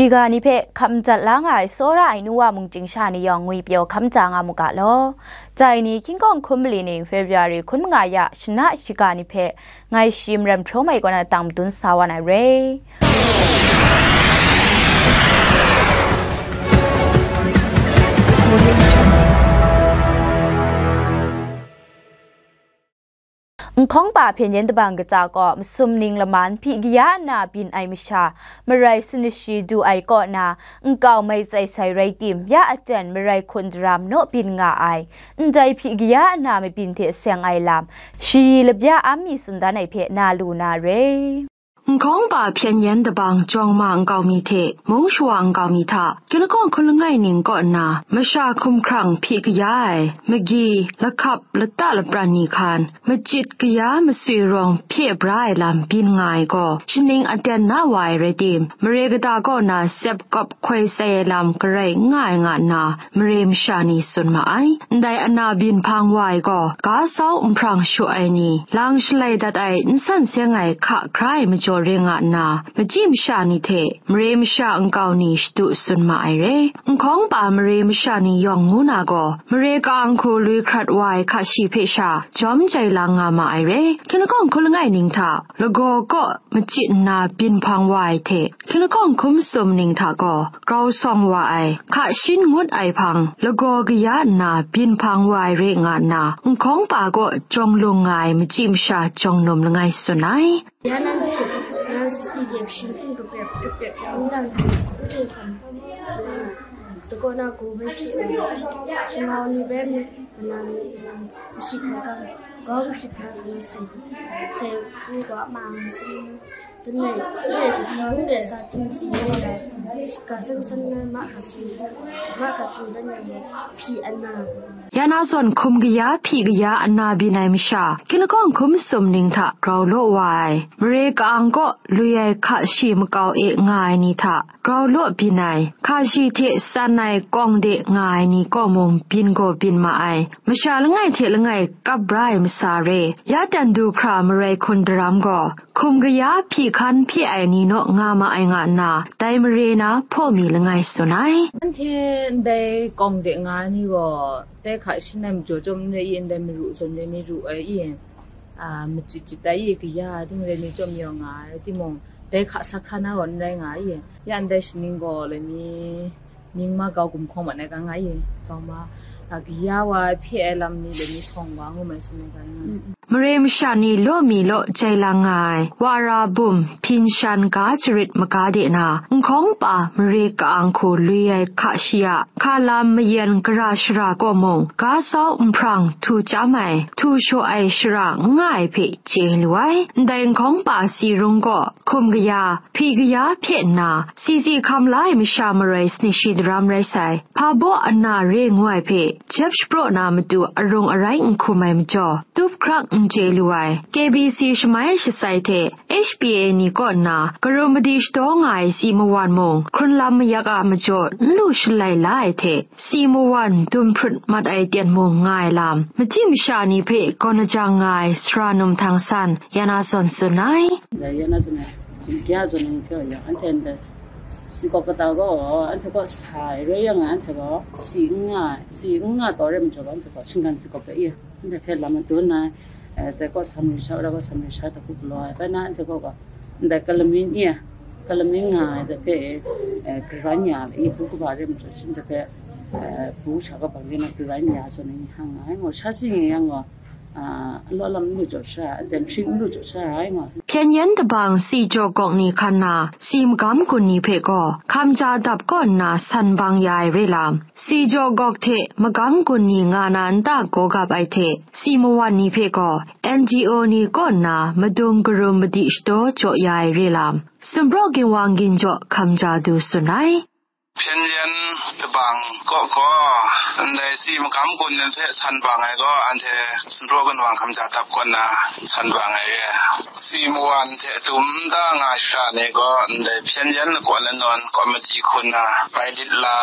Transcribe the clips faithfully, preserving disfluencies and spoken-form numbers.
Shiga ni hpe hkam jat la nga ai tsawra ai nu wa mung chyingsha ni yawng ngwi pyaw hkam ja nga mu ga law. Dai ni hkying kawng hkum mali ning February hkun manga ya shana shiga ni hpe ngai shi maram hprawm ai kaw na tang madun sa wa na re. Nhkawng pa hpyen yen dabang kaja kaw masum ning laman hpyi kaya nna byin ai masha, marai sanashi du ai kaw na nkau mai tsai sai rai tim, ya aten marai hkun daram naw byin nga ai, ndai hpyi kaya nna mabyin hte seng ai lam, shayi labya am mi tsun dan ai hpe na lu na re. Nhkawng pa hpyen yen dabang jawng ma nkau mi hte mung shawa nkau mi hta, Kinakawng hkun langai ning kaw nna masha hkum hkrang hpyi kaya ai, magi, lahkap, lata lapran ni hkan, machit kaya masui rawng hpye bra ai lam byin nga ai gaw, shaning aten na wa ai rai tim, mare kata kaw na sep kawp hkoi tsai ai lam garai n nga ai nga nna, mare masha ni tsun ma ai. Ndai ana byin hpang wa ai gaw, ga sau nhprang shu ai ni, lang shalai dat ai n san seng ai hka hkra ai majaw re nga nna, machyi masha ni hte mare masha nkau ni shadu tsun ma ai re. Nhkawng pa mare masha ni yawng ngu na gaw, mare ka-ang hku lui hkrat wa ai hka shi hpe sha jawm jai lang nga ma ai re. Hkying lahkawng hkun langai ning hta, lagaw kaw machyi nna byin hpang wa ai hte, hkying lahkawng hkum sum ning hta gaw grau sawng wa ai, hka shin ngut ai hpang, lagaw kaya nna byin hpang wa ai re nga nna, nhkawng pa kaw jawng lung nga ai machyi masha jawng num langai tsun ai. Ya nan hpyi, nan si de shingting kapet kapet, n dan hpyi, n hpyi hkam, dakaw na go bai hpyi, shingau ni bai mi, kanan ni, hpyi hkam, gaw hpyi hkam, sai, sai, u wa ma, sai, Tenei, tenei shi sa, tenei sa, tenei si, tenei sa, ka san san na, ma ka sun, ma ka sun dan yang, hpyi ana. Ya na zawn hkum kaya, hpyi kaya, ana byin ai masha, hkying lahkawng hkum sum ning hta grau law wa ai, mare ka-ang kaw lui ai hka shi makau e nga ai ni hta grau law byin ai, hka shi hte san ai kawng de nga ai ni kaw mung byin gaw byin ma ai, masha langai hte langai kap bra ai masa re, ya dan du hkra marai hkun daram gaw, hkum kaya hpyi hkan hpye ai ni naw nga ma ai nga nna, dai mare na hpaw mi langai tsun ai. Anhte ndai kawng de nga ai ni gaw, dai hka shin ai majaw chyawm n rai i, ndai maru zawn rai ni ru ai i, a, machit chit ai i, kaya ting rai ni chyawm yaw nga ai, rai timung, dai hka sa hkra na gaw n rai nga ai i, ya ndai shaning gaw lai mi, mying ma kau gumhkawng mat ai ga nga i, kau ma, a, kaya wa hpye ai lam ni le ni sawng wa ngu mai tsun ai ga nga. Mare masha ni law mi law jai lang nga ai, wa ra bum, hpyin shan ga jarit maga de na, nhkawng pa mare ka-ang hku lui ai hka shi a, hka lam mayen gara shara kaw mung, ga sau nhprang htu chyam ai, htu shaw ai shara n nga ai hpe chye lu ai. Ndai nhkawng pa si rung gaw, hkum kaya, hpyi kaya hpye nna, si si hkam la ai masha marai sani shi daram rai sai, hpa baw ana re ngu ai hpe, jep shapraw na matu arung arai n hkum ai majaw, tup hkrak n chye lu ai, K B C shamai shasai hte H P A ni kaw nna, karum madi shadaw nga ai si mawan mung, hkrun lam mayak a majaw n lu shalai la ai hte, si mawan dum hprut mat ai ten mung nga ai lam, machyi masha ni hpe gawn ajang nga ai sara num htang san, ya na zawn tsun ai. Dai ya na zawn ai, hkum kaya zawn ai hpe yang, anhte ndai si kawp kata gaw, anhte kaw sa ai rai yang, anhte gaw si n nga, si n nga taw rai majaw gaw, anhte gaw shinggan si kawp ta i, anhte hpe lam madun ai, eh, dai kaw sa mayu sha, wa ra kaw sa mayu sha, dai hku galaw ai, bai na anhte kaw gaw, ndai kalamin i, kalamin nga ai dai hpe, eh, grai ya i, bu kaba rai majaw, shin dai hpe, eh, bu sha kabang rai na grai ya zawn ai ni hang nga ai, ngu sha si nga yang gaw, a, alaw lam n lu jaw sha ai, aten hpring n lu jaw sha ai, nga. Hpyen yen dabang si jaw gawk ni hkan na, si magam gun ni hpe gaw, hkam ja dap kaw nna san bang ya ai re lam, si jaw gawk hte magam gun ni nga na nta gaw gap ai hte, si mawan ni hpe gaw, N G O ni kaw nna madung karum madi shadaw jaw ya ai re lam, sumpraw ginwang ginjaw hkam ja du tsun ai. Hpyen yen dabang kaw gaw, ndai si magam gun ni hte san bang ai gaw, anhte sumpraw ginwang hkam ja dap kaw nna san bang ai re. Si mawan hte dum nta nga sha ni gaw, ndai hpyen yen lakawn lanawn kawmiti hku nna bai lit la,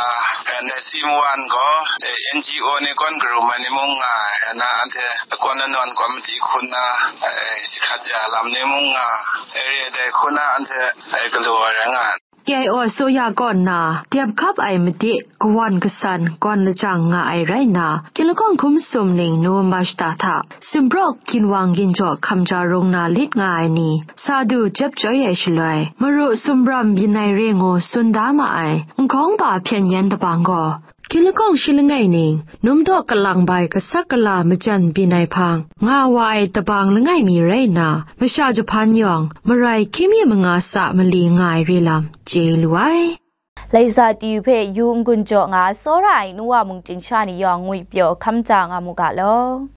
ndai si mawan gaw, eh, N G O ni kawn karum ai ni mung nga ai, na anhte lakawn lanawn kawmiti hku nna, eh, jahkrat ya lam ni mung nga ai re, dai hku na anhte, eh, galaw ai rai nga ai. K I O အစိုးရ ကော့နၢ် ဒႅပ််ခပ် အႆ မဒ့ၣ် ကဝၢၼ်ႇကသၢၼ် ဂွၼ်ႇလၸၢင်ႇ ငၢႆႈ ရႆၼႃႇ ကဵၼ်လၵွင်ႉ ၶုမ်ႇသုမ်ႇၼိုင်ႈ ၼူဝ်ႇဝႅမ်ႇပႃႇ သတႃႇထႃႇ သုၼ်ပရေႃႉ ၵိၼ်ဝၢင်ႇ ယိၼ်ႇၸေႃႇ ၶမ်ႇၸႃႇ ရူင်ႇၼႃႇ လႆႈငၢႆႈ ၼႆ သႃႇထူႇ ၸပ်းၸွႆႈ ယႂ်ႇ သလွႆ မရူဝ်ႇ သုမ်ႇရမ်ႇ ပၼ်ႇၼႆႇ ရႄႇ ငူဝ်ႇ သုၼ်ႇတႃး မႃး ဢႆ ၵွင်းပႃႇ ၽျႅၼ်ႇယၼ် တပၢင်ၵေႃႈ ၵဵၼ်လၵွင်ႉ သီလငၢႆႉၼိုင်ႈ ၼူမ်းတေႃႉ ကလၢင်ႇပၢႆႇ ကသၵ်းကလႃႇ မၸၼ်ႉ ပၼ်ႇၼႆႇ ၽင် ငၢႆႈဝႆႉ တပၢင်လငၢႆႉ မီး ရႆၼႃႇ မၸႃႇ ၸၽၢၼ်းယွင်ႇ မရႆႈ ၶီးမံႇ မငႃႇသႃႇ မလီ ငၢႆႈ ရႄႇ လမ် ၸႄႈ လူဝ်ႇ ဢႆ။ Laika T V ဟpe ယို n gun jaw nga, tsawra ai nuwa mungchin sha ni yawng ngwi pyaw hkam ja nga mu ga law.